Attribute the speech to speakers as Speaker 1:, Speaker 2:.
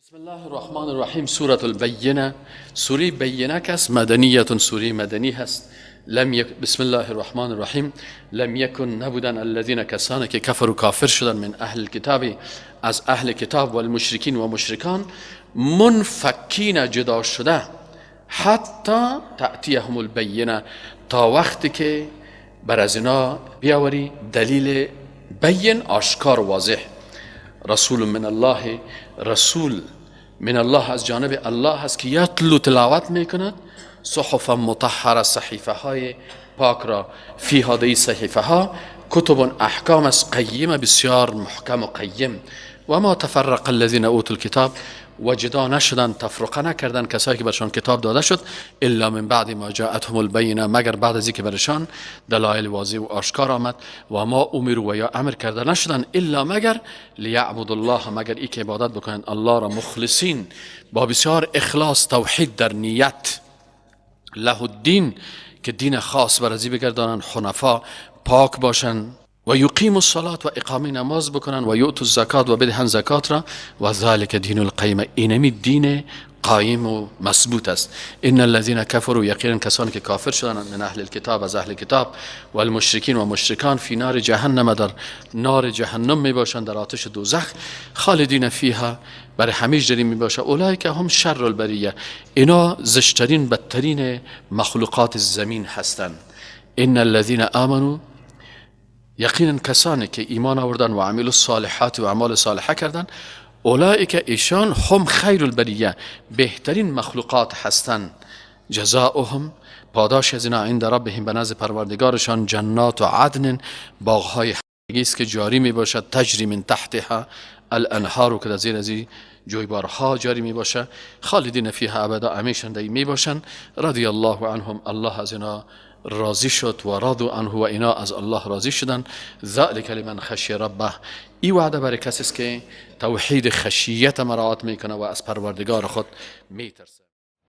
Speaker 1: بسم الله الرحمن الرحیم. سورة البینه، سوره بینه که است مدنیت، سوره مدنی هست. لم یک... بسم الله الرحمن الرحیم. لم یکن نبودن الذین کسانی که کفروا کافر شدن من اهل الکتاب از اهل کتاب و المشرکین و مشرکان، منفکین جدا شده، حتی تأتیهم البینه، تا وقتی که بر از اینا بیاوری دلیل بین، آشکار و واضح. رسول من الله، رسول من الله از جانب الله هست که یتلو تلاوت میکند صحف مطهره، صحیفه های پاک را، فیها دی صحیفه ها کتب احکام است قیمه، بسیار محکم و قیم. و ما تفرق الذین اوتوا الکتاب، و جدا نشدن، تفرقه نکردن کسایی که برشان کتاب داده شد، الا من بعد ما جاءتهم البینه، مگر بعد از اینکه برشان دلایل واضح و آشکار آمد. و ما امروا و یا امر کرده نشدن، الا مگر لیعبدوا الله، مگر ای که عبادت بکنند الله را، مخلصین با بسیار اخلاص، توحید در نیت، له الدین که دین خاص بر ازی بگردانند، حنفا پاک باشند، و یقیم الصلاة و اقامه نماز بکنن، و یؤتوا الزکات و بدهن زکات را، و ذلک دین القیمه، اینمی دین قایم و مثبوت است. ان الذين كفروا، یقینا کسانی که کافر شدند، من اهل الکتاب از اهل کتاب، و المشرکین و مشرکان، فی نار جهنم در نار جهنم می باشند، در آتش دوزخ، خالدین فیها برای همیش در می باشه. اولئک هم شر البریه، اینا زشترین بدترین مخلوقات زمین هستند. ان الذين آمنوا، یقینا کسانی که ایمان آوردن و عملوا الصالحات و اعمال صالحه کردن، اولئک ایشان هم خیر البریه، بهترین مخلوقات هستند. جزاؤهم پاداش از اینا عند ربهم به نزد پروردگارشان، جنات و عدن باغهای است که جاری می باشد، تجری من تحتها الانهار که در زیر از جویبارها جاری می باشه، خالدین فیها ابدا همیشه در می باشند. رضی الله عنهم، الله از اینا راضی شد، و رضوا عنه و اینا از الله راضی شدن. ذلک لمن خشی ربه، ای وعده برای کسی است که توحید خشیت مراعات میکنه و از پروردگار خود میترسه.